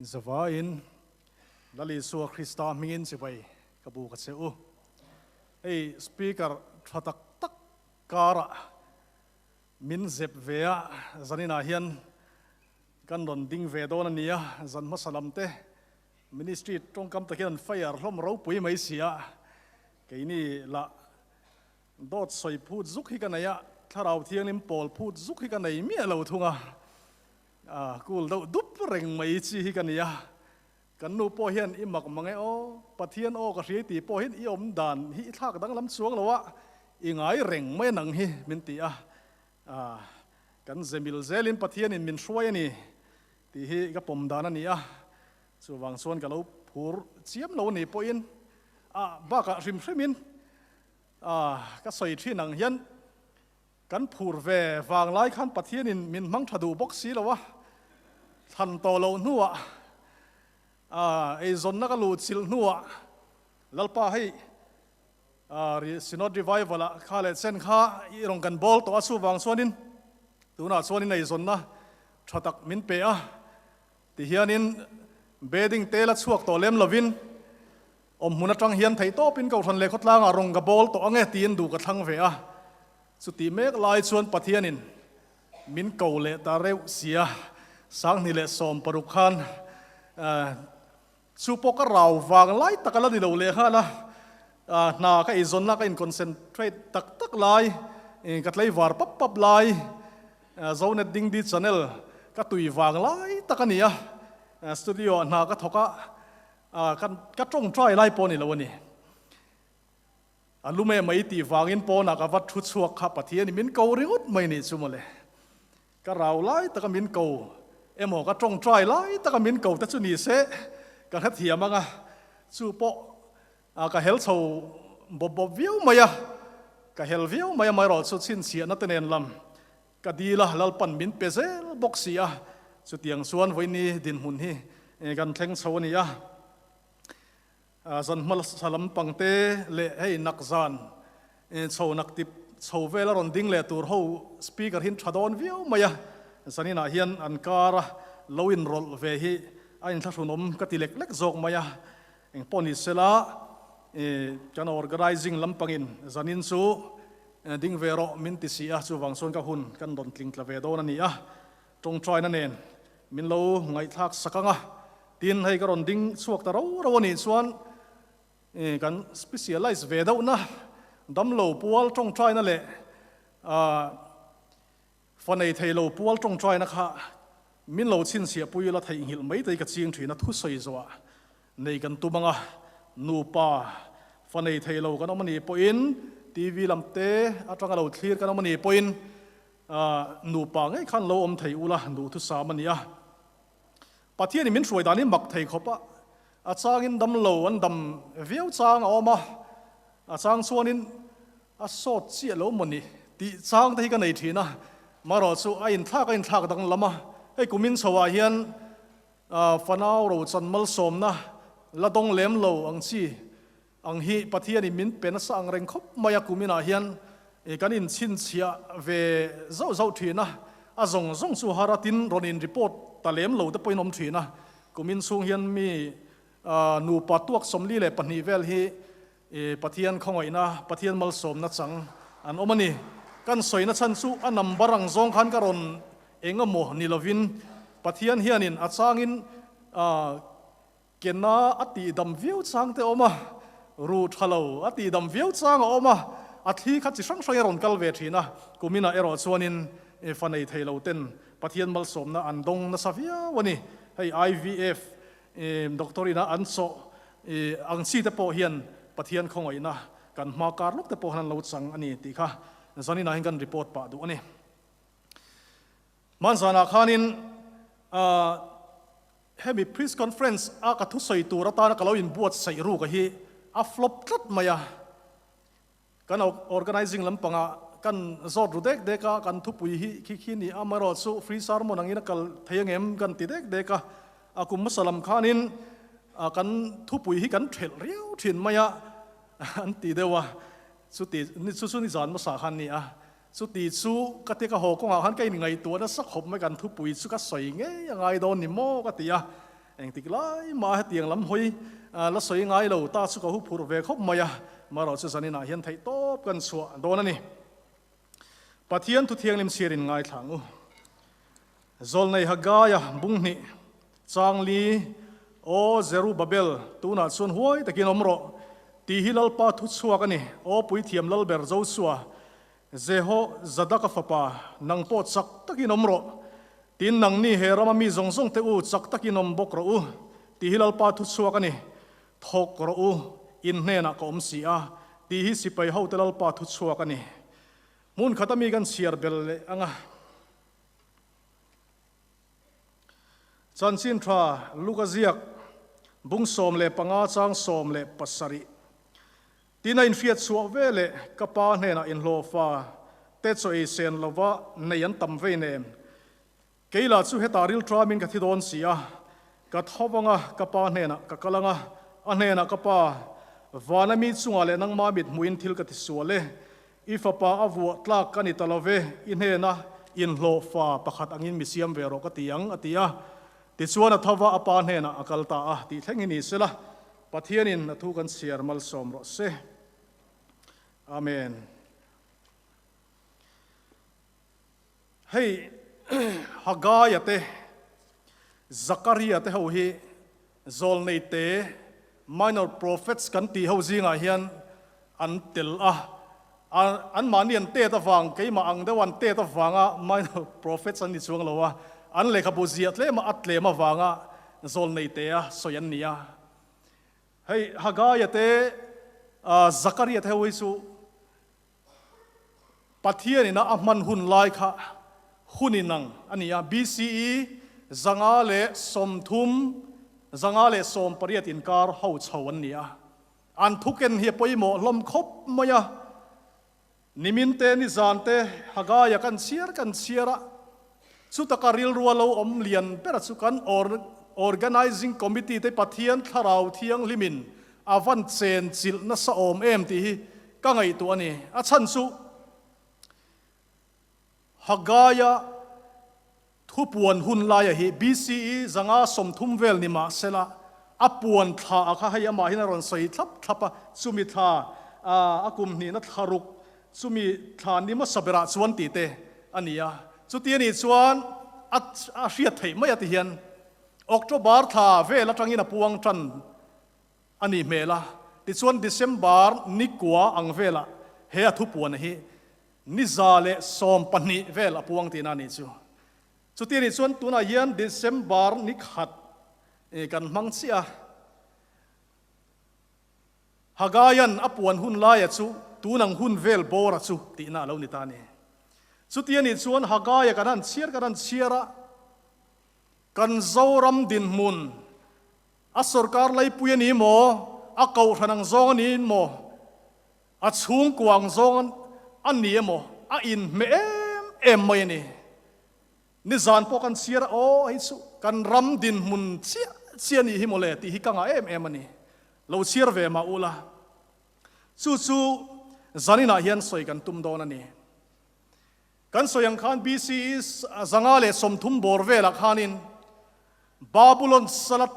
Zavaiin Lal Isua Krista hmingin chibai ka bu ka che u. Hei speaker tha tak tak karah min zep ve a, zaninah hian kan rawn ding ve dawn a ni a, zan hmasa lam te ministry tawngkam tak hian an fire hlawm ropui mai si a, keini lah Dawt sawi phut zuk hi ka nei a, thlarau thianghlim pawl phut zuk hi ka nei miah lo thung a, a cool deuh dup reng mai chi hi ka ni a. Kan nu pawh hian i mak mang e aw, Pathian aw ka hriai tih pawh hian i awm dan hi i thlak danglam chuang lo a, i ngai reng mai nang hi min ti a, a kan ze mil zelin Pathianin min hruai a ni tih hi ka pawm dan a ni a, chuvang chuan ka lo phur chiam lo ni pawhin a bakah hrim hrimin A, ka sawi thin ang hian kan phur ve vang lai khan Pathianin min hmang tha duh bawk si lo a, thlan tawh loh hnuah, a, eizawnna ka luh chilh hnuah Lalpa hei, a, Synod Revival ah kha leh chen kha i rawn kan bawl tawh a, chuvang chuanin tunah chuanin eizawnna tha tak min pe a, tihianin bedding te la chhuak tawh lem lovin Awm hmun atang hian theih tawpin Kohhran leh khawtlangah rawng ka bawl tawh ang e tiin duh ka thlang ve a. Chutih mek lai chuan Pathianin min ko leh ta reuh sia, 2016 khan chu pawh ka rau vang lai tak a la ni lo leh nghal a, hna ka eizawnna ka in-concentrate tak tak lai, ka tlaivar pap pap lai, Zonet Dingdi channel ka tui vang lai tak a ni a, studio-ah hna ka thawk a, A, kan, ka tawngtai lai pawh ni lo a ni. A lum em mai tih vangin pawnah ka va thu chhuak kha Pathian i min ko ringawt mai nih chu mawle. Ka rau lai taka min ko emaw ka tawngtai lai taka min ko te chu ni se ka hrethiam ang a, chu pawh a ka hel chho bawp bawp viau mai a, ka hel viau mai amaherawh chu chhinchhiahna te nen lam Ka dil a, Lalpan min pe zel bawk si a, chutiang chuan vawiini dinhmun hi kan thleng chho a ni a. Zan hmasa lampang te leh hei nak zan chho nak tip chho vel a rawn ding leh tur ho speaker hi an tha dawn viau mai a, zaninah hian an kar a lo inrawlh ve hi a inthlahrunawm ka ti lek lek zawk mai a. Engpawh ni sela kan organizing lampangin zanin chu Ding ve rawh min ti si a, chuvang chuan ka hun kan rawn tling tla ve dawn a ni a, tawngtaina nen min lo ngaihthlak sak ang a, tin hei ka rawn ding chhuak ta ro ro a nih chuan kan specialize ve deuhna damlo pual tawngtaina leh fa nei thei lo pual tawngtaina kha min lo chhinchhiah pui ila theihnghilh mai te hi ka ching thin a, thusawi zawhah Nei kan tum anga nupa fa nei thei lo kan awm a nih pawhin TV lam te atanga lo thlir kan awm a nih pawhin nupa ngei khan lo awm thei ula duhthusam a ni a. Pathianin min hruai dan hi mak thei khawp a, a changin dam lo an dam viau chang a awm a, a chang chuanin a sawt chiah lo maw ni tih chang te hi ka nei thin a, marawh chu a inthlak a inthlak danglam a, hei kumin chhoah hian Fanau rochan malsawmna la dawng lem lo ang chi ang hi Pathianin min pe nasa ang reng khawp mai a, kuminah hian kan inchhinchhiah ve zauh zauh thin a, a zawng zawng chu haratin rawn in report ta lem lo te pawhin awm thin a, kumin chhung hian mi nupa tuak 42 vel hi Pathian khawngaihna, Pathian malsawmna chang an awm a ni. Kan sawina chhan chu a number ang zawng khan ka rawn eng emaw ni lovin Pathian hianin a changin kena a tihdam viau chang te a awm a, ru tha lo a tihdam viau chang a awm a, a thli kha chi hrang hrangin a rawn kal ve thin a, kuminah erawh chuanin fa nei thei lo ten Pathian malsawmna an dawng nasa viau a ni. Hei IVF Doctor ina an chawh ang chi te pawh hian Pathian khawngaihna kan hma kar lawk te pawh han lo chang a ni tih kha zaninah hian kan report pah duh a ni. Hmanzanah khanin hemi press conference a ka thusawi tur atana ka lo inbuatsaih ruk a hi a flop tlat mai a. Kan organizing lampangah kan zawt ru dek dek a, kan thupui hi khi khi ni a, amaherawh chu free sermon angin a kal thei angem kan ti dek dek a, a kum hmasa lam khanin kan thupui hi kan thelh riau thin mai a an ti deuh a, chuti chu chu nizan hmasa khan ni a, chuti chu ka ti ka haw kawngah khan ka inngaihtuah nasa khawp mai kan thupui chu ka sawi ngei a ngai dawn ni maw ka ti a. Engtik lai mah hetiang lam hawi la sawi ngai lo ta chu ka hu phurh ve khawp mai a, marawh chu zaninah hian theih tawp kan chhuah dawn a ni. Pathian thu thianghlim chhiarin ngaithla ang u. Zawlnei Haggaia bunghnih changli, Aw Zerubabel, tunah chuan huai takin awm rawh, tih hi Lalpa thu chhuak a ni. Aw Puithiam Lalber Josua, Jeho Zadaka fapa, nang pawh chak takin awm rawh. Tin, nangni he rama mi zawng zawng te u, chak takin awm bawk rawh u, tih hi Lalpa thu chhuak a ni. Thawk rawh u, in hnenah ka awm si a, tih hi sipai hote Lalpa thu chhuak a ni. Hmun khata mi kan chhiar bel leh ang a. Chanchin tha Luka ziak bung 15 chang 17. Tin a inhriat chhuah ve leh ka pa hnenah inhlawhfa te chaw ei sen lova nei an tam vei nen. Kei lah chu hetah rilṭamin ka thi dawn si a, ka tho vang a, ka pa hnenah ka kal ang a, a hnenah ka pa, vana mi chungah leh nangma mit hmuhin thil ka ti sual e, i fapa a vuah tlak ka ni ta lo ve, i hnena inhlawhfa pakhat angin mi siam ve rawh ka ti ang, a ti a. Tichuan a tho va, a pa hnenah a kal ta a, tih thleng hi ni sela, Pathianin a thu kan chhiar malsawm rawh se. Amen. Hei Haggaia te, Zakaria te ho hi zawlnei te, minor prophets kan tih ho zingah hian an tel a. Anmahni an tet avang, keimah ang deuh an tet avanga minor prophets an ni chuang lo a, an lehkhabu ziah tlema a tlem avanga zawlnei te a sawi an ni a. Hei Haggaia te, Zakaria te ho hi chu Pathianina a hman hun lai kha hun inang a ni a, BCE 530, 580 inkar ho chho an ni a. An thuken hi a pawimawh hlawm khawp mai a, nimin te nizan te Hagaia kan chhiar kan chhiar a, chutaka rilrua lo awm lian bera chu kan Organizing Committee te Pathian Thlarau Thianghlimin a van chen chilh nasa awm em tih hi ka ngaihtuah a ni. A chhan chu Hagaia Thupuan hun laia hi BCE 530 vel ni mah sela, a puan thla a kha hei amahin a rawn sawi thlap thlap a, chumi thla a kum hnihna thla ruk, chumi thla ni hmasa berah chuan tih te a ni a. Chuti a nih chuan a a hriat theih mai a ti hian October thla vel atangin a puang tan a nih hmel a, tichuan December ni kua ang velah he a thupuan hi Ni 112 vel a puang tihna a nih chu. Chuti a nih chuan tunah hian December ni khat kan hmang chiah a. Hagaian a puan hun laia chu tunang hun vel bawra chu tihna a lo ni ta a ni. Chuti a nih chuan Hagaia kan han chhiar kan han chhiar a, kan Zoram dinhmun a sorkar laipui a ni maw, a kohhran ang zawng a niin maw, A chhungkua ang zawng a ni emaw a inhmeh em em mai a ni. Nizan pawh kan chhiar a, aw hei chu kan ram dinhmun chiah chiah a nih hi mawle tih hi ka ngah em em a ni. Lo chhiar ve mah ula. Chu chu zaninah hian sawi kan tum dawn a ni. Kan sawi ang khan BCE 130 bawr velah khanin Babulon sala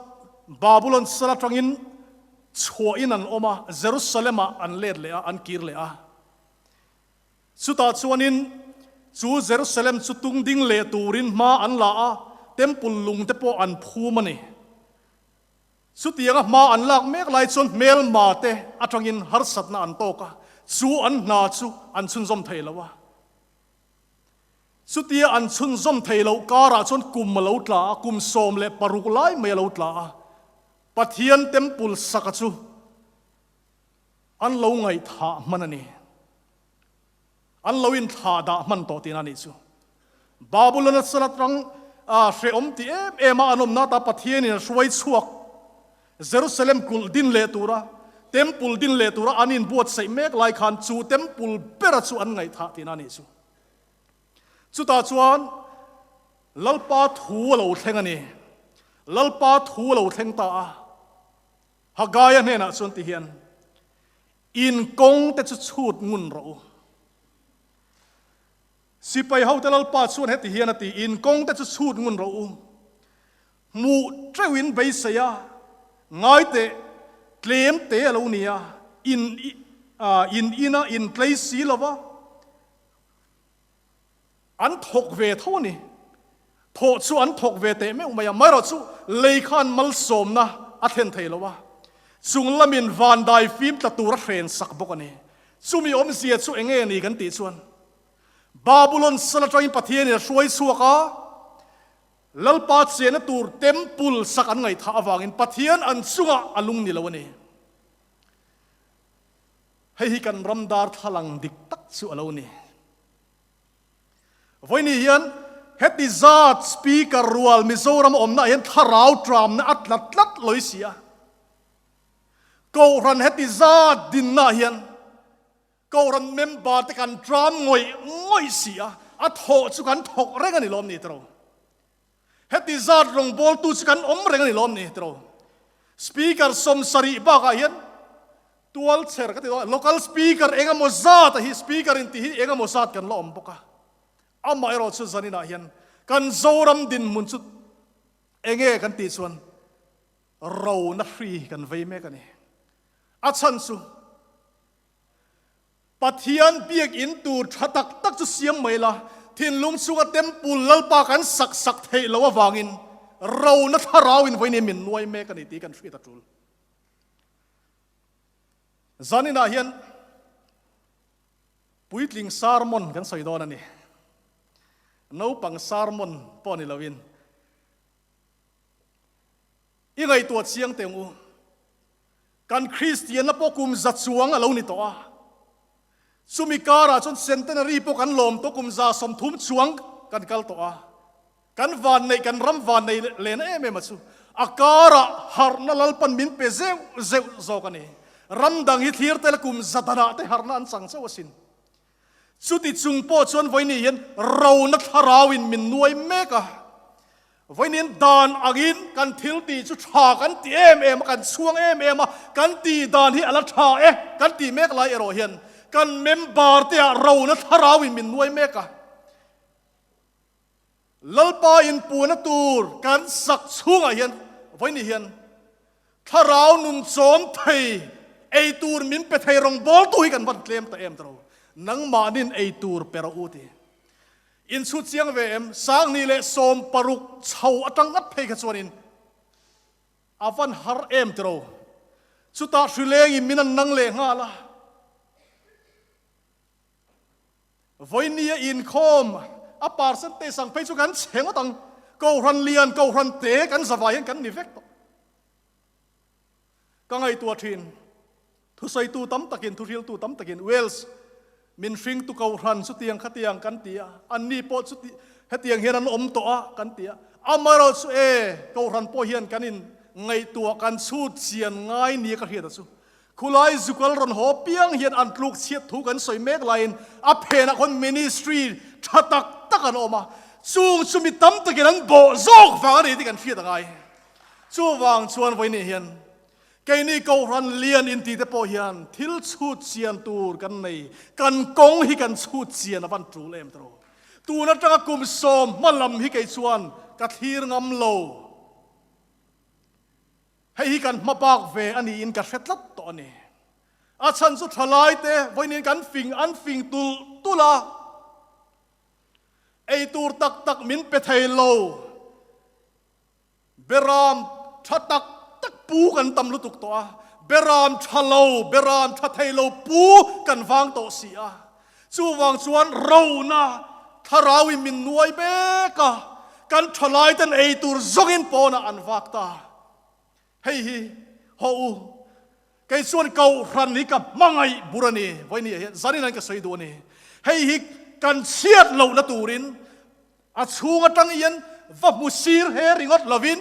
Babulon sal atangin chhuahin an awm a, Jerusalem-ah an let leh a, an kir leh a. Chutah chuanin chu Jerusalem chu tung ding leh turin hma an la a, temple lung te pawh an phum a ni. Chutianga hma an lak mek lai chuan hmelma te atangin harsatna an tawk a, chu an hna chu an chhunzawm thei lo a. Chutia an chhunzawm thei loh karah chuan kum a lo tla a, kum 16 lai mai a lo tla a. Pathian temple saka chu an lo ngaihthah hman a ni. An lo inthlah dah hman tawh tihna a nih chu. Babulon a sal atang hrehawm ti em em a an awmna ata Pathianin a hruai chhuak Jerusalem kulh din leh tura, temple din leh tura an inbuatsaih mek lai khan chu temple bera chu an ngaihthah tihna a nih chu. Chutah chuan Lalpa thu a lo thleng a ni. Lalpa thu a lo thleng ta a. Hagaia hnenah chuan ti hian, In kawng te chu chhut ngun rawh u. Sipai hote Lalpa chuan heti hian a ti, In kawng te chu chhut ngun rawh u. Hmuh teuhin beisei a, ngai teh, tlem te a lo ni a, in in ina in tlei si lo va, an thawk ve tho a ni. Thawh chu an thawk ve teh meuh mai a, amaherawh chu lei khan malsawmna a thlen thei lo a, chung lamin vandai fim tla tur a hren sak bawk a ni. Chumi awmzia chu eng nge ni kan tih chuan, Babulon sal atangin Pathianin a hruai chhuak a, Lalpa chena tur temple sak an ngaihthah avangin Pathian an chungah a lung ni lo a ni. Hei hi kan ram darthlalang dik tak chu a lo ni. Vawiini hian heti zat Speaker rual Mizoram a awmna ah hian thlarau tramna a tla tlat lawih si a. Kohhran heti zat dinna ah hian Kohhran member te kan tram ngawih ngawih si a, a thawh chu kan thawk reng a ni lawm ni tiraw? Heti zat rawngbawltu chu kan awm reng a ni lawm ni tiraw? Speaker 70 bakah hian tual chher ka ti dawn a, local speaker eng emaw zat a hi speaker in tih hi eng emaw zat kan la awm bawk a. Amaherawh chu zaninah hian kan Zoram dinhmun chu enge kan tih chuan rona hri kan vei mek a ni. A chhan chu Pathian biakinn tur tha tak tak chu siam mai la, thinlung chunga temple Lalpa kan sak sak theih loh avangin rona thlarauin vawiin min nuai mek a ni tih kan hriat a tul. Zaninah hian puitling sermon kan sawi dawn a ni. Naupang sermon pawh ni loin i ngaihtuah chiang teh ang u. Kan Kristianna pawh kum za chuang a lo ni tawh a, chumi karah chuan centenary pawh kan lawm tawh kum 130 chuang kan kal tawh a, kan vanneih kan ram vanneih lehna em em a chu a karah harhna Lalpan min pe zeuh zeuh zawk a ni. Ram dang hi thlir tel kum za danah te harhna an chang chauh asin. Chuti chung pawh chuan vawiin hian rona thlarauin min nuai mek a. Vawiin dan angin kan thil tih chu tha kan ti em em a, kan chhuang em em a, kan tih dan hi a la tha e kan tih mek lai erawh hian kan member te ah rona thlarauin min nuai mek a. Lalpa inpuhna tur kan sak chhungah hian vawiin hian Thlarau nun chawm thei, ei tur min pe thei rawngbawltu hi kan van tlem ta em tawh. Nangmahnin ei tur pe rawh u ti. In chhut chiang ve em? 2016 chho atang ngat phei kha chuanin a van har em tiro. Chutah hrilengin min an nang leh nghal a. Vawinia inkhawm a percentage ang phei chu kan chhe ngawt ang. Kohhran lian, kohhran te kan zavai hian kan ni vek tawh. Ka ngaihtuah thin, thusawitu tam takin, thuhriltu tam takin Wales min hringtu kohhran chutiang khatiang kan ti a, anni pawh chuti hetiang hian an awm tawh a kan ti a. Amaherawh chu e, kohhran pawh hian kan in ngaihtuah kan chhut chian ngai nia ka hriat a chu. Khulai zukal rawn haw piang hian an tluk chhiat thu kan sawi mek laiin a phenah khawn ministry tha tak tak an awm a, chung chu mi tam takin an bawh zawk vang a ni tih kan hriat a ngai. Chuvang chuan vawiin hian keini Kohhran lian inti te pawh hian thil chhut chian tur kan nei, kan kawng hi kan chhut chian a van tul em tawh. Tun atanga kum 10 hma lam hi kei chuan ka thlir ngam lo. Hei hi kan hma bak ve a niin ka hre tlat tawh a ni. A chhan chu thalaite vawiin kan fing an fing tulh tulh a, ei tur tak tak min pe thei lo. Beram tha tak tak pu kan tam lutuk tawh a, beram tha lo, beram tha thei lo pu kan vang tawh si a. Chuvang chuan rona thlarauin min nuai mek a, kan thalaiten ei tur zawngin pawnah an vak ta. Hei hi haw u, kei chuan Kohhran hi ka hmangaih bur a ni, vawiin hian zanin an ka sawi duh a ni. Hei hi kan chhiat lohna turin A chhung atang hian va hmu sir he ringawt lovin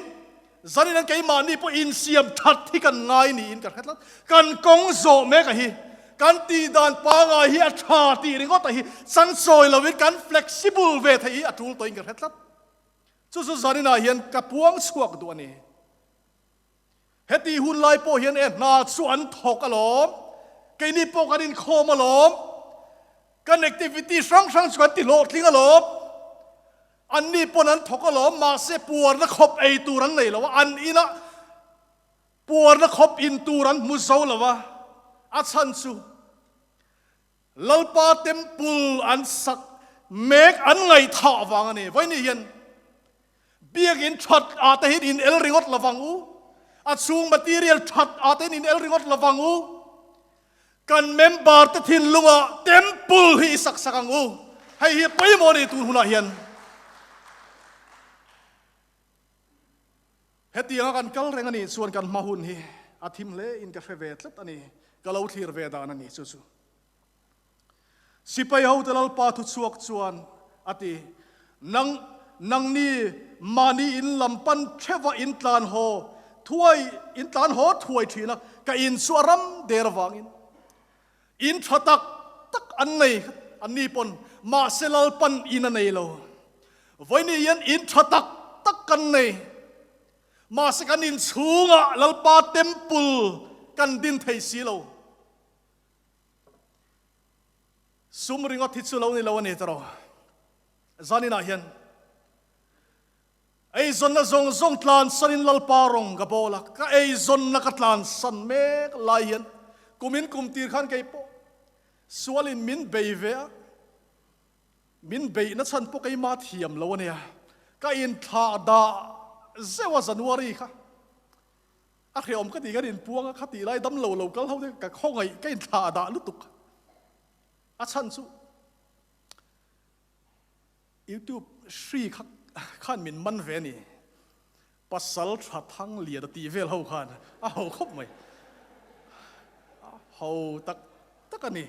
zanin an keimahni pawh insiam that hi kan ngai niin ka hre tlat. Kan kawng zawh mek a hi, kan tih dan pangai hi a tha tih ringawt a hi changchawi lovin kan flexible ve theih hi a tul tawhin ka hre tlat. Chu chu zaninah hian ka puang chhuak duh a ni. Heti hun lai pawh hian e hna chu an thawk alawm, keini pawh kan inkhawm alawm, kan activity hrang hrang chu kan ti hlawhtling alawm. Anni pawn an thawk alawm, mahse puarna khawp ei tur an nei lo a, an inah puarna khawp in tur an hmu zo lo a, a chhan chu Lalpa temple an sak mek an ngaihthah vang a ni. Vawiin hian Biakin that ah te hian in el ringawt lovang u, a chhung material that ah te hian in el ringawt lovang u, kan member te thinlungah temple hi i sak sak ang u. Hei hi pawimawh a ni tun hunah hian. Hetianga kan kal reng a nih chuan kan hma hun hi a thim hle in ka hre ve tlat a ni, ka lo thlir ve dan a ni chu chu. Sipai hote Lalpa thuchhuak chuan a ti, Nang, nangni mahni in lam pan theuha in tlan haw thuai, in tlan haw thuai thin a, ka in chu a ram der avangin in tha tak tak an nei, anni pawn, mahse Lalpan in a nei lo. Vawiin hian in tha tak tak kan nei, mahse kan inchhungah Lalpa temple kan din thei si lo. Sum ringawt hi chu lo ni lo a ni tawh. Zaninah hian eizawnna zawng zawng tlansanin Lalpa rawng ka bawl a, ka eizawnna ka tlansan mek lai hian kumin kum tir khan kei pawh sualin min bei ve a, min beihna chhan pawh keimah thiam lo a nia, ka inthlah dah zeuh a January kha. A hrehawm ka tih kan inpuang a, khatih lai dam lo lo kal ho te ka khawngaih ka inthlah dah lutuk. A chhan chu YouTube hri kha khan min man ve a ni. Pasal tha thang lian a tih vel ho khan a ho khawp mai. A ho tak tak a ni.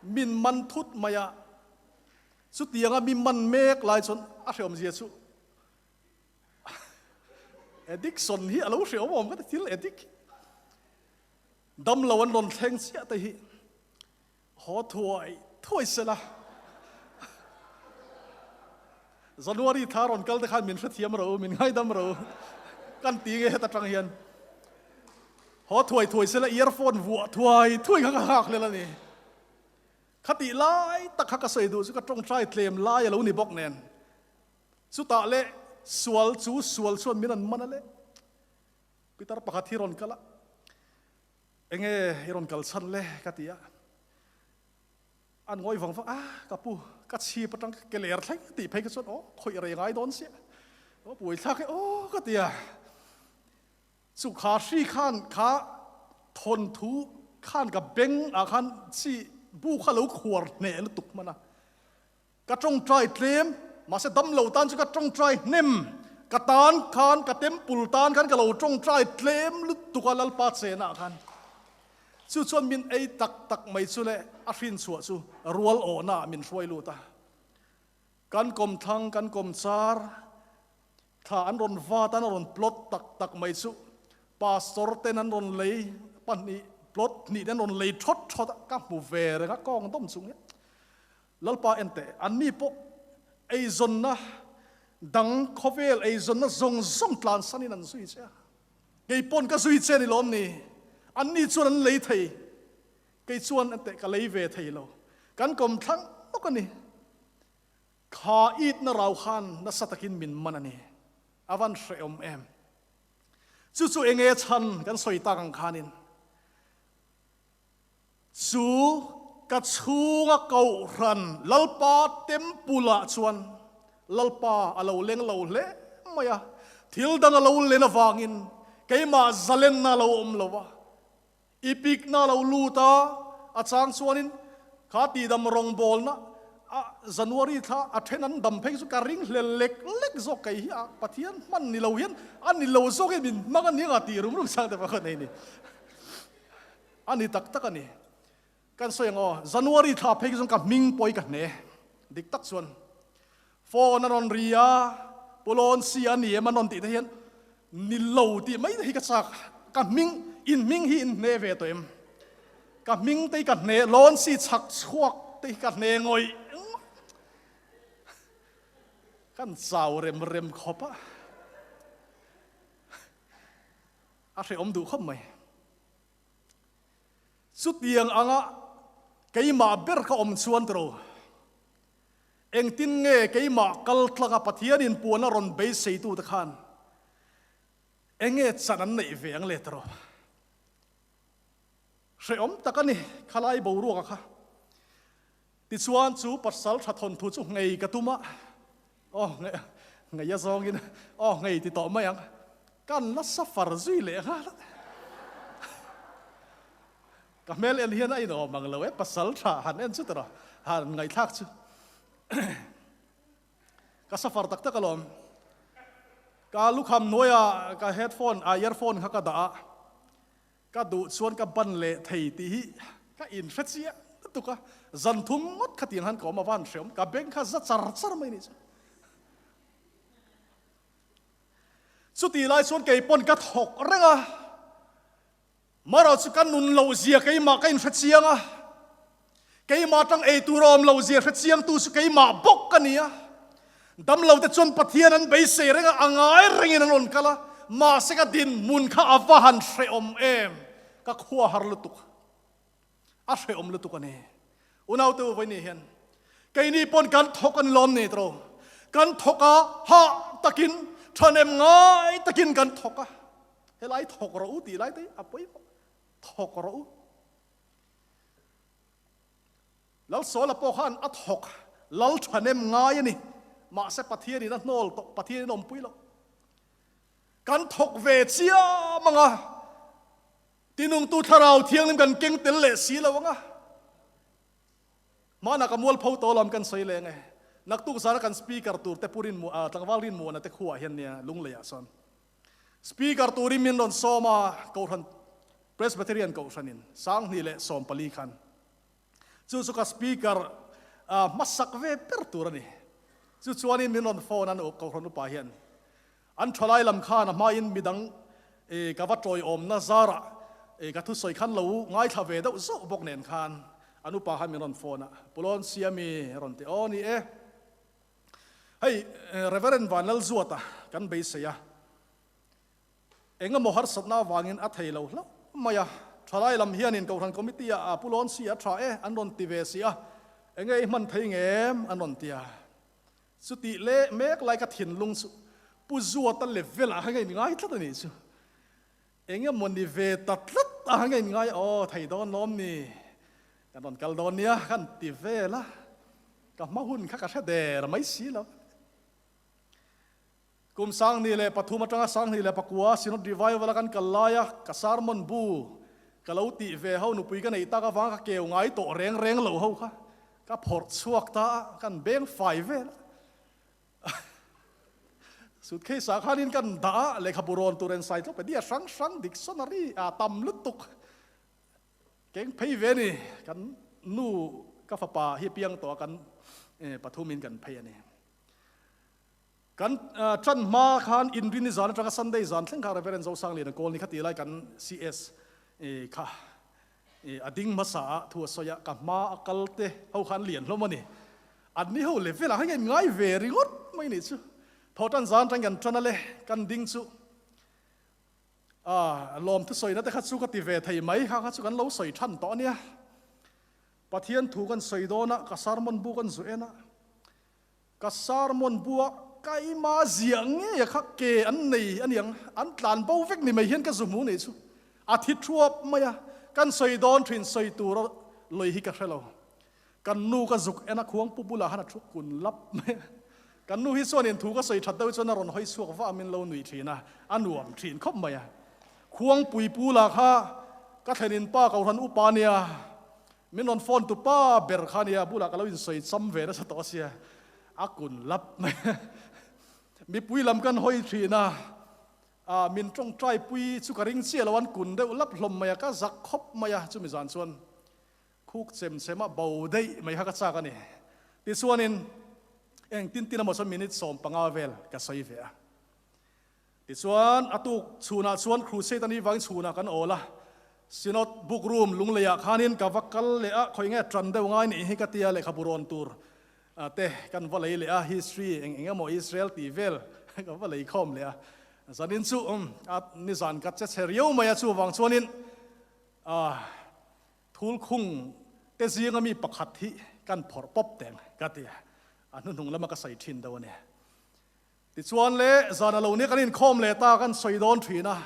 Min man thut mai a, chutianga mi man mek lai chuan a hrehawm zia chu Addiction hi a lo hre awm awm ka ti thil addict hi damlo an rawn thleng chiah te hi haw thuai thuai sela January thla rawn kal te khan min hrethiam ro min ngaidam ro kan ti nge heta tang hian haw thuai thuai sela earphone vuah thuai thuai kha ka nghak hlel a ni Khatih lai tak kha ka sawi duh chu ka tawngtai tlem lai a lo ni bawk nen Chutah leh sual chu sual chuan min an man a le. Pitar pakhat hi rawn kal a, Enge i rawn kal chhan le? ka ti a. An ngawi vang vang a, ka pu, ka chhip atang ka ke ler thleng tih phei kha chuan aw khawih rei ngai dawn sia. Aw buaithlak e aw ka ti a. Chu kha hri khan kha thawnthu khan ka beng ah khan chi bu kha lo khuar hneh lutuk hman a. Ka tawngtai tlem, mahse damlo tan chu ka tawngtai hnem. Ka tan khan, ka temple tan khan ka lo tawngtai tlem lutuk a Lalpa chenah khan. Chu chuan min ei tak tak mai chu leh a hrinchhuah chu rual awhna ah min hruai lut a. Kan kawmthlang, kan kawmchar thla an rawn vat a, an rawn plot tak tak mai chu Pastor ten an rawn lei pahnih, plot hnih te an rawn lei thawt thawt a, ka hmu ve reng a kawng dawm chung hian. Lalpa en teh, anni pawh eizawnna dang khawvel eizawnna zawng zawng tlansanin an zui che a. Kei pawn ka zui che ni lawm ni? Anni chuan an lei thei, kei chuan en teh ka lei ve thei lo. Kan kawm thlang lawk a ni. Kha itna rau khan nasa takin min man a ni. A van hrehawm em? Chu chu enge chhan kan sawi tak ang khanin Chu ka chhunga kohhran Lalpa temple-ah chuan Lalpa a lo leng lo hle mai a, thil dang a lo len avangin keimah zalenna a lo awm lo a, ipikna a lo lut a, a chang chuanin kha tihdam rawngbawlna a January thla a then an dam phei chu ka ring hlel lek lek zawk kei hi a Pathian hman ni lo hian a ni lo zawkin min hmang a nia tih rum rum chang te pawh ka nei a ni. A ni tak tak a ni. Kan sawi ang aw, January thla phei khi chuan ka hming pawh hi ka hne. Dik tak chuan phone a rawn ri a, Pu Lawnsi a ni em an rawn tih te hian ni lo tih mai te hi ka chak. Ka hming, in hming hi in hne ve tawh em? Ka hming te hi ka hne, Lawnsi chhak chhuak te hi ka hne ngawih ngawih. Kan chau rem rem khawp a. A hrehawm duh khawp mai. Chutiang anga keimah ber ka awm chuan tiro. Engtin nge keimah kal tlanga Pathianin puan a rawn beiseitute khan enge chan an neih ve ang le tawh? Hrehawm tak a ni, khalai boruaka kha. Tichuan chu pasal tha thawnthu chu ngei ka tum a, aw ngei a zawngin aw ngei ti tawh mai ang, kan la safar zui leh nghal a. Ka hmel en hian a inawm ang lo e, pasal tha han en chu tawh han ngaihthlak chu ka safar tak tak alawm. Ka lukham hnuaia ka headphone a earphone kha ka dah a, ka duh chuan ka ban leh thei tih hi ka inhre chiah lutuk a, zan thum ngawt khatiang han ka awm a van hreawm, ka beng kha za char char mai nih chu. Chutih lai chuan keipawn ka thawk reng a. Mara chu ka nun loh zia keimah ka inhre chiang a, keimah atang ei tur a awm loh zia hre chiangtu chu keimah bawk ka ni a. Damlo te chuan Pathian an beisei reng a, a ngai rengin an rawn kal a, mahse ka dinhmun kha a va han hrehawm em, ka khua har lutuk, a hrehawm lutuk a ni. Unaute u vawiin hian keini pawn kan thawk an lawm ni tawh, kan thawk a, hah takin, thahnem ngai takin kan thawk a. Helai thawk rawh u tih lai te hi a pawimawh. Thawk rawh u. Lalsawla pawh khan a thawk lal thahnem ngai a ni. Mahse Pathianin a hnawl tawh, Pathianin a awmpui loh. Kan thawk ve chiam ang a, tinungtu thlarau thianghlim kan keng tel leh si lo ang a. Hmanah ka mualpho tawh lam kan sawi leng e. Naktuk zana kan speaker tur te pu Rinmu, tlangval Rinmuana te khuaah hian nia Lungleiah sawn. Speaker turin min rawn sawm a, Kohhran Presbyterian Kohhranin 2014 khan chu chu ka Speaker hmasak ve ber tur a ni. Chu chuanin min rawn phone a, Kohhran upa hian an thalai lam khan a hmain midang ka va tawiawmna zarah ka thusawi khan lo ngaithla ve deuh zauh bawk nen khan an upa khan min rawn phone a, Pulawn Siami a rawn ti, Aw ni e. Hei Reverend Vanlalzuata kan beisei a, engemaw harsatna avangin a thei lo hlauh mai a, thalai lam hianin Kohhran Committee ah Pu Lawnsi a tha e an rawn ti ve si a, enge i hman thei ngem an rawn ti a, chutih leh mek lai ka thinlung chu Pu Zuata level ah kha nge in ngai tlat a nih chu, engemaw ni ve ta tlat ah kha nge in ngai aw thei dawn lawm ni. Kan rawn kal dawn nia kan ti vel a, ka hma hun kha ka hre der mai si lo. Kum 2003 atanga 2009 Synod Revival a kan kal lai a, ka sermon bu ka lo tih ve ho nupui ka neih tak avanga ka keu ngai tawh reng reng lo ho kha ka phawrh chhuak ta a, kan beng fai vel a. Suitcase ah khanin kan dah a, lehkhabu rawn tur encyclopedia hrang hrang dictionary a tam lutuk Keng phei ve ni, kan nu ka fapa hi piang tawh a kan pathumin kan phei a ni. Kan tan hma khan Inrini zan atanga Sunday zan thleng kha Reverend Zosangliana Kawlni kha ti lai kan CS kha a ding hmasa a thu a sawi a, ka hma a kal te ho kha an lian hlawm a ni. An ni ho level ah khan ka inngai ve ringawt mai nih chu. Thawhtan zan atang kan tan a le, kan ding chu A, lawm thusawina te kha chu ka ti ve thei mai, kha kha chu kan lo sawi than tawh a nia. Pathian thu kan sawi dawn a, ka sermon bu kan zu en a, ka sermon bu a kaima ziah ngei a kha ke an nei a niang, an tlan bo vek ni mai hian ka zu hmu nih chu. A thi thuap mai a, kan sawi dawn thin sawi tur a lawih hi ka hre lo. Kan nu ka zuk en a khuang pu bulah khan a thu kun lap mai a. Kan nu hi chuanin thu ka sawi that deuh chuan a rawn hawi chhuak vah min lo nui thin a, a nuam thin khawp mai a. Khuangpui pu lah kha ka thlenin pa Kohhran upa nia, min rawn phone tu pa ber kha nia, bulah ka lo insawi cham ve nasa tawh sia, a kun lap mai a. Mipui lam kan hawi thin a, ah min tawngtai pui chu ka ring chiah lo, an kun deuh lap hlawm mai a, ka zak khawp mai a chumi zan chuan. Khuk chem chem a bo daih mai kha ka chak a ni. Tichuanin eng tin tin emaw chuan minute 15 vel ka sawi ve a. Tichuan a tuk chhunah chuan crusade a nih vangin chhunah kan awl a. Synod book room Lungleiah khanin ka va kal leh a, khawi nge tan deuh ngai nih hi ka tia lehkhabu rawn tur te kan va lei leh a, history eng eng emaw Israel tih vel ka va lei khawm leh a. Zanin chu a nizan ka che chhe riau mai a, chuvang chuanin Thul khung te zinga mi pakhat hi kan phawrh pawp teng ka ti. A hnuhnung lama ka sawi thin deuh a ni. Tichuan le, zan a lo nia kan inkhawm leh ta kan sawi dawn thin a,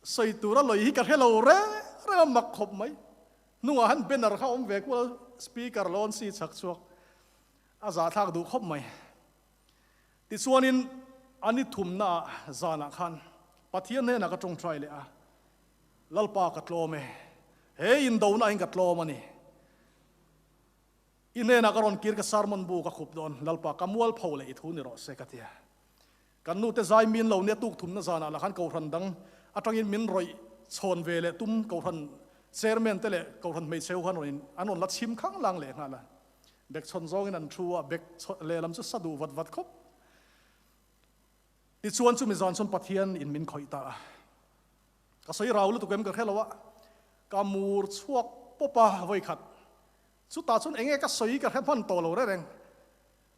sawi tura lawi hi ka hre lo reng reng a, mak khawp mai. Hnungah han banner kha awm ve kual speaker lawn si chhak chhuak a zahthlak duh khawp mai. Tichuanin a ni thumnaah zanah khan Pathian hnenah ka tawngtai leh a, Lalpa ka tlawm e, he indona hian ka tlawm a ni. I hnenah ka rawn kir ka sermon bu ka khup dawn, Lalpa ka mualpho leh i thu ni rawh se ka ti a. Kan nute zai min lo nia tuk thumna zanah lah khan Kohhran dang atangin min rawih chhawn ve leh tum Kohhran chairman te leh Kohhran hmeichhe ho khan rawn in an rawn la chhim khang lang leh nghal a. Bek chhawn zawngin an thu a, bek lehlam chu sa duh vat vat khawp. Tichuan chumi zan chuan Pathian in min khawih ta a. Ka sawi rau lutuk em ka hre lo a, ka mur chhuak pawp a vawikhat. Chutah chuan enge ka sawi ka hre hman tawh lo reng reng.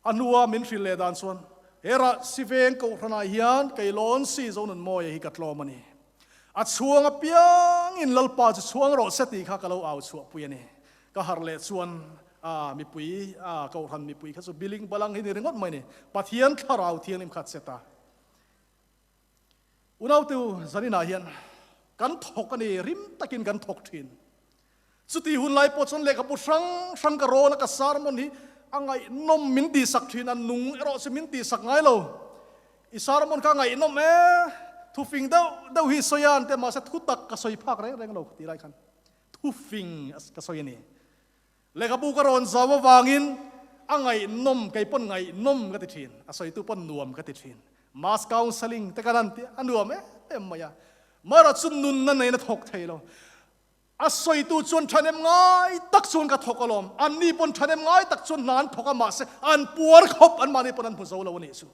A hnua min hrilh leh dan chuan, Hera Siveng Kohhranah hian kei lawn si Zonunmawia hi ka tlawm a ni. A chhuang apiangin Lalpa chu chhuang rawh se tih kha ka lo au chhuahpui a ni. Ka harh leh chuan a mipui, a Kohhran mipui kha chu biling balang hi ni ringawt mai a ni. Pathian thlarau thianghlim kha a che ta. Unautu zaninah hian kan thawk a ni, rim takin kan thawk thin. Chuti hun lai pawh chuan lehkhabu hrang hrang ka rawn a, ka sermon hi a ngaihnawm min tihsak thin, a nung erawh chu min tihsak ngai lo. I sermon kha a ngaihnawm e, thufing deuh deuh hi sawi a an ti a, mahse thutak ka sawi phak reng reng lo tih lai khan thufing ka sawi a ni. Lehkhabu ka rawn zau avangin a ngaihnawm, kei pawn ngaihnawm ka ti thin, a sawitu pawn nuam ka ti thin. Mass counselling te kan han ti a, a nuam em em mai a. Mara chu nunna neiin a thawk thei lo. A sawitu chuan thahnem ngai tak chuan ka thawk alawm, anni pawn thahnem ngai tak chuan hna an thawk a, mahse an puar khawp, anmahni pawn an hmu zo lo a nih chu.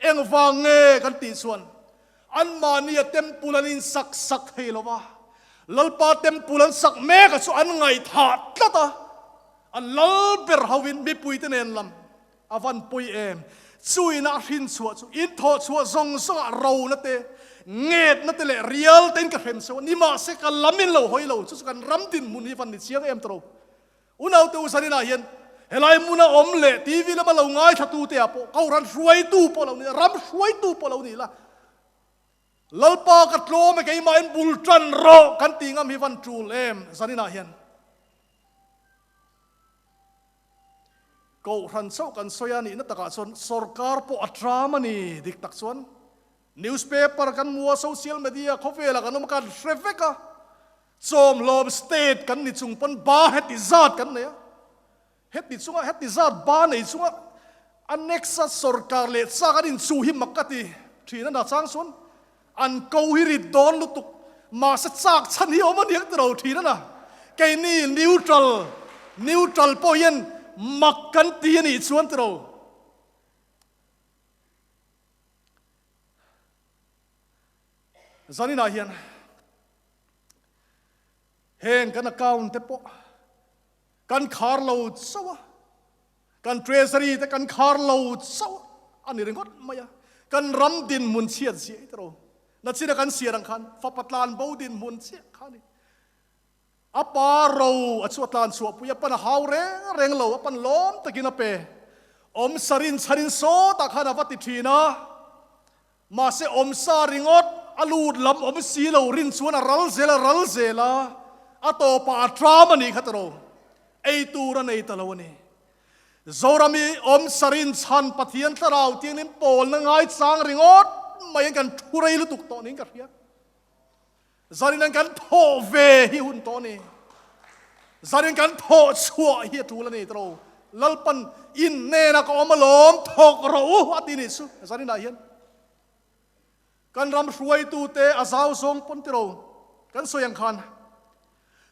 Engvang nge kan tih chuan anmahnia temple an insak sak thei lo va, Lalpa temple an sak mek a chu an ngaihthah tlat a, an lal ber hovin mipuite nen lam a van pawi em. Chuina a hrin chhuah chu in thawh chhuah zawng zawngah rona te, ngetna te leh rial tein ka hrem cheu a, nimahse ka lam in lo hawi lo, chu chu kan ram dinhmun hi van ni chiang em tawh lo. Unaute u Zarina hian helai hmuna awm leh TV lama lo ngaithlatute ah pawh Kohhran hruaitu pawh lo ni la, ram hruaitu pawh lo ni la, Lalpa ka tlawm e keimahin bul tan rawh kan tih ngam hi van tul em Zarina hian. Kohhran chauh kan sawi a nihna takah chuan sorkar pawh a tram a ni dik tak chuan newspaper kan hmu a, social media khawvelah kan awm a, kan hre vek a. Chawmhlawm state kan ni chung pawn ba heti zat kan nei a, heti chunga heti zat ba nei chunga a next a sorkar leh chak an inchuh hi mak ka ti thin a na chang chuan an ko hi rit dawn lutuk mahse chak chhan hi awm aniang ti ro thin a na keini neutral neutral pawh hian mak kan ti a nih chuan ti ro. Zaninah hian Heng kan account te pawh kan khar lo chauh a, kan treasury te kan khar lo chauh a ni ringawt mai a, kan ram dinhmun chhiat ziah i tiro. Nachina kan siar ang khan fapa tlan bo dinhmun chiah kha a ni. A pa ro a chu a tlan chhuah pui a, pan a hau reng reng lo, a pan lawm takin a pe. Awm sarin chhanin sawtah khan a va ti thin a. Mahse awmsa ringawt a lut lam awm si lo rin chuan a ral zel a ral zel a, a tawpah a tram a nih kha tawh lo, ei tur a nei ta lo a ni. Zoram i awmsa rin chhan Pathian thlarau tiangin pawlna ngaichang ringawt maiin kan thu rei lutuk tawh niin ka hria. Zanin an kan thawh ve hi hun tawh a ni. Zanin kan thawh chhuah hi a tul a ni tawh. Lalpan in hnenah ka awm alawm, thawk rawh u a ti nih chu zaninah hian. Kan ram hruaitute a zau zawng pawn tiro kan sawi ang khan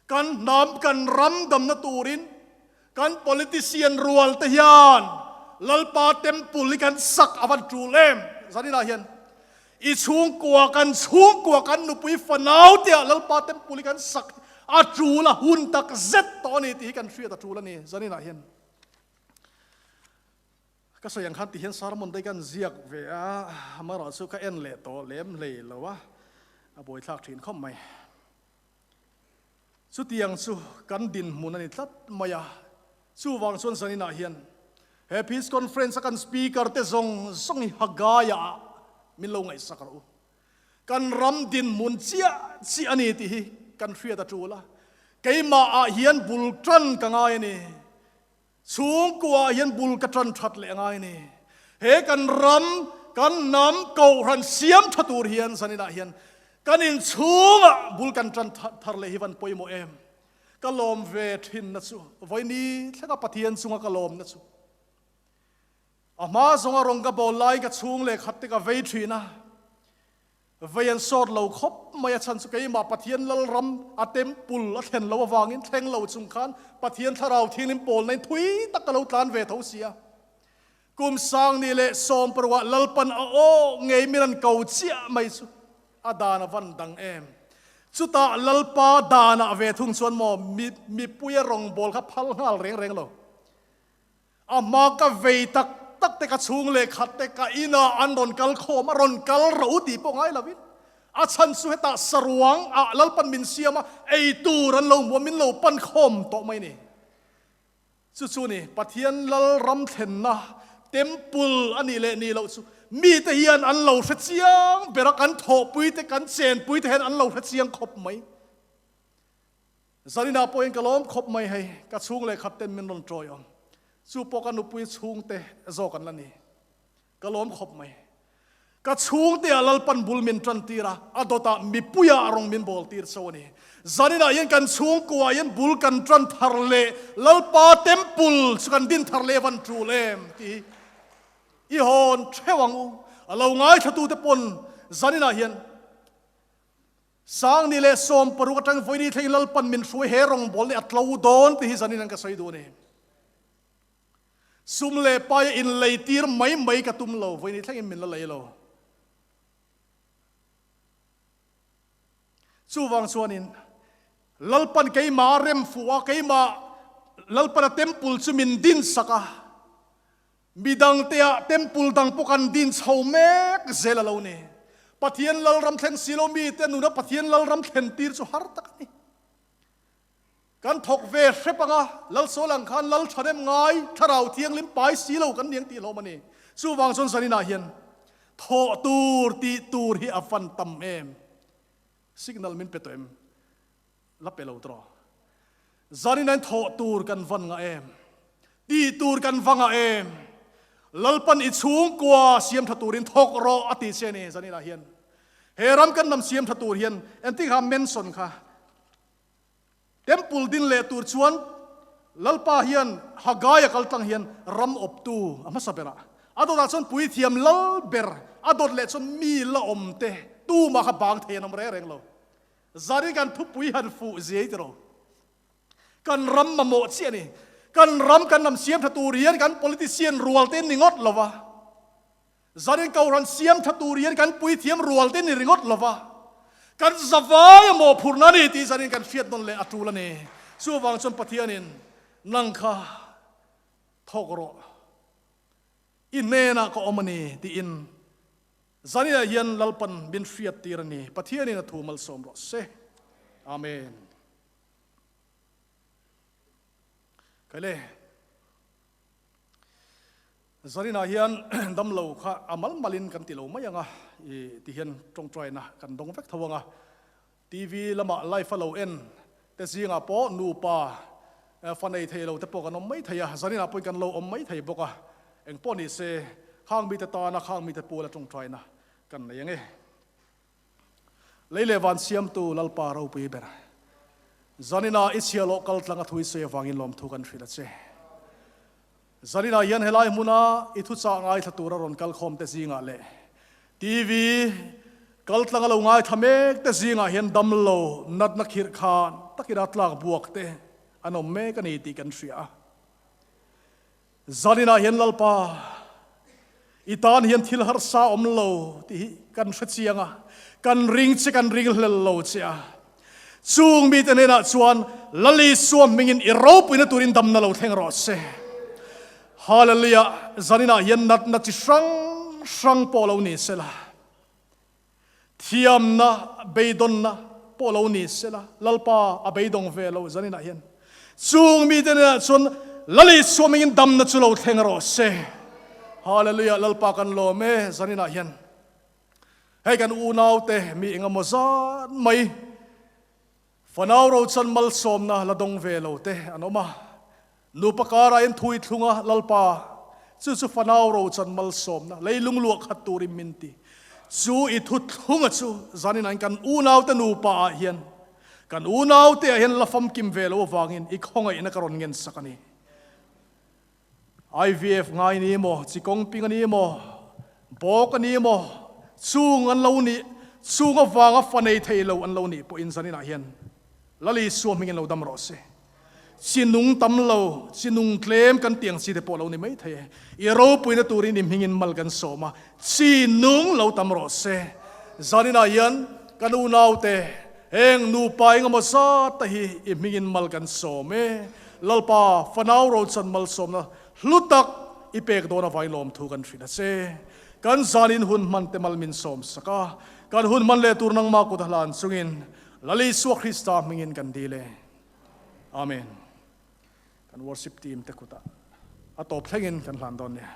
kan hnam kan ram damna turin kan politician rual te hian Lalpa temple hi kan sak a van tul em zaninah hian. I chhungkua kan chhungkua kan nupui fanau te ah Lalpa temple hi kan sak a tul a hun tak zet tawh a ni tih hi kan hriat a tul a ni zaninah hian. Ka sawi ang khan ti hian sermon te hi kan ziak ve a, amaherawh chu ka en leh tawh lem hlei lo a, a buaithlak thin khawp mai. Chutiang chu kan dinhmun a ni tlat mai a, chuvang chuan zaninah hian. He Peace Conference a kan Speaker te zawng zawng hi Haggai ah min lo ngaihsak rawh u. Kan ram dinhmun chiah chiah a ni tih hi kan hriat a tul a. Keimah ah hian bul tan ka ngai a ni. Chhungkua ah hian bul ka tan that leh a ngai a ni. He kan ram, kan hnam, kohhran siam tha tur hian zaninah hian kan inchhungah bul kan tan thar leh hi van pawimawh em? Ka lawm ve thinna chu vawiini thlenga Pathian chunga ka lawmna chu a hma zawnga rawn ka bawl lai ka chhung leh khat te ka vei thin a, vei an sawt lo khawp mai a chhan chu keimah Pathian Lalram a temple a thlen lo avangin thleng lo chung khan Pathian Thlarau Thianghlim pawlna in thui tak ka lo tlan ve tho si a. Kum sangni leh sawmparukah Lalpan a aw ngei min an ko chiah mai chu a dan a van dang em. Chutah Lalpa danah ve thung chuan maw mi mipuia rawngbâwl kha phal nghal reng reng lo. A hma ka vei tak tak te ka chhung leh khat te ka inah an rawn kal khawm a, rawn kal ro tih pawh ngai lovin a chhan chu hetah saruang ah Lalpan min siam a, ei tur an lo hmu a, min lo pan khawm tawh mai ni. Chu chu ni, Pathian lal ram thlenna temple a nih leh nih loh chu mite hian an lo hre chiang ber a, kan thawhpui te, kan chenpui te hian an lo hre chiang khawp mai. Zaninah pawhin ka lawm khawp mai hei, ka chhung leh khat ten min rawn tawi awm. Chu pawh ka nupui chhungte zawk an la ni. Ka lawm khawp mai. Ka chhungte ah Lalpan bul min tan tir a, a dawtah mipuiah a rawng min bawl tir cho a ni. Zaninah hian kan chhungkuah hian bul kan tan thar leh Lalpa temple chu kan din thar leh van tul em tih hi i hawn theuh ang u. A lo ngaithlatute pawn zaninah hian Sangni leh 16 atang vawiini thleng Lalpan min hruai he rawngbawl nih a tlo dawn tih hi zanin an ka sawi duh a ni. Sum leh paia inlei tir mai mai ka tum lo, vawiini thlengin min la lei lo. Chuvang chuanin Lalpan keimah a rem fuh a, keimah Lalpana temple chu min din sak a, midangteah temple dang pawh kan din chho mek zel a lo ni. Pathian Lalram thleng si lo mite nuna Pathian Lalram thlen tir chu har tak a ni. Kan thawk ve hrep ang a, Lal Sawl ang khan Lal Thahnem ngai Thlarau Thianghlim pai si lo kan ni ang tih hlawm a ni. Chuvang chuan zaninah hian thawh tur tih tur hi a van tam em? Signal min pe tawh em? La pe lo tawh. Zaninah hian thawh tur kan van ngah em? Tih tur kan va ngah em? Lalpan i chhungkua siam tha turin thawk rawh a ti che a ni zaninah hian. He ram kan lam siam tha tur hian engtik kha mention kha Temple din leh tur chuan Lalpa hian Haggai a kal tlang hian ram awptu a hmasa berah a dawtah chuan puithiam lal ber a dawt leh chuan mi la awm te tumah kha bang thei an awm reng reng lo. Zari kan thupui han fuh zia i ti ro. Kan ram mamawh chiah a ni. Kan ram kan lam siam tha tur hian kan politician rual te ni ngawt lo va. Zanin Kohhran siam tha tur hian kan puithiam rual te ni ringawt lo va, kan zavai a mawhphurhna a ni tih zanin kan hriat nawn leh a tul a ni. Chuvang chuan Pathianin nang kha thawk rawh, i hnenah ka awm a ni tiin zaninah hian Lalpan min hriat tir a ni. Pathianin a thu malsawm rawh se. Amen. Kaile. Zarinah hian damlo kha a mal malin kan ti lo mai ang a, i ti hian tawngtaina kan dawng vek tho ang a. TV lamah live a lo en te zingah pawh nupa fa nei thei lo te pawh kan awm mai thei a, zarinah pawhin kan lo awm mai thei bawk a. Eng pawh ni se, khang mite tana khang mite puala tawngtaina kan nei ang e. Lei leh van siamtu Lalpa ropui ber, zaninah i chhiahloh kal tlang a thu i sawi avangin lawmthu kan hrilh a che. Zaninah hian helai hmuna i thuchah ngaithla tura rawn kal khawm te zingah leh TV kal tlang a lo ngaithla mek te zingah hian damlo natna khirh khan takin a tlak buak te an awm mek a ni tih kan hria a. Zaninah hian Lalpa, i tan hian thil harsa awm lo tih hi kan hre chiang a, kan ring che, kan ring hlel lo che a. Chung mite hnenah chuan Lal Isua hmingin i ropuina turin damna lo thleng rawh se. Hallelujah! Zaninah hian natna chi hrang hrang pawh lo ni sela, thiamna, beidawnna pawh lo ni sela, Lalpa a beidawng ve lo zaninah hian. Chung mite hnenah chuan. Lal Isua hmingin damna chu lo thleng rawh se. Hallelujah Lalpa kan lawm e zaninah hian hei kan unaute mi engemaw zat mai Fanau rochan malsawmna la dawng ve lo te an awm a, nupa karah in thui thlung a, Lalpa, chu chu fanau rochan malsawmna leilung luah khat turin min ti. Chu i thu thlunga chu zanin ah kan unaute nupa ah hian kan unaute ah hian la famkim ve lo avangin i khawngaihna ka rawn ngen sak a ni. IVF ngai ni maw, chikawng ping a ni maw, bawk a ni maw, chung an lo nih, chung avanga fa nei thei lo an lo nih pawhin zaninah hian Lal Isua hmingin lo dam rawh se. Chi nung tam lo, chi nung tlem kan tih ang chi te pawh lo ni mai thei e. I ropuina turin i hmingin mal kan sawm a, chi nung lo tam rawh se. Zaninah hian kan unaute heng nupa engemaw zat te hi i hmingin mal kan sawm e. Lalpa, fanau rochan malsawmna hlu tak i pek dawn avangin lawmthu kan hrilh a che. Kan zanin hun hman te mal min sawm sak a, kan hun hman leh tur nangmah kut a hlan chungin Lal Isua Krista hmingin kan dil e. Amen. Kan worship team te kutah a tawp thlengin kan hlan dawn nia.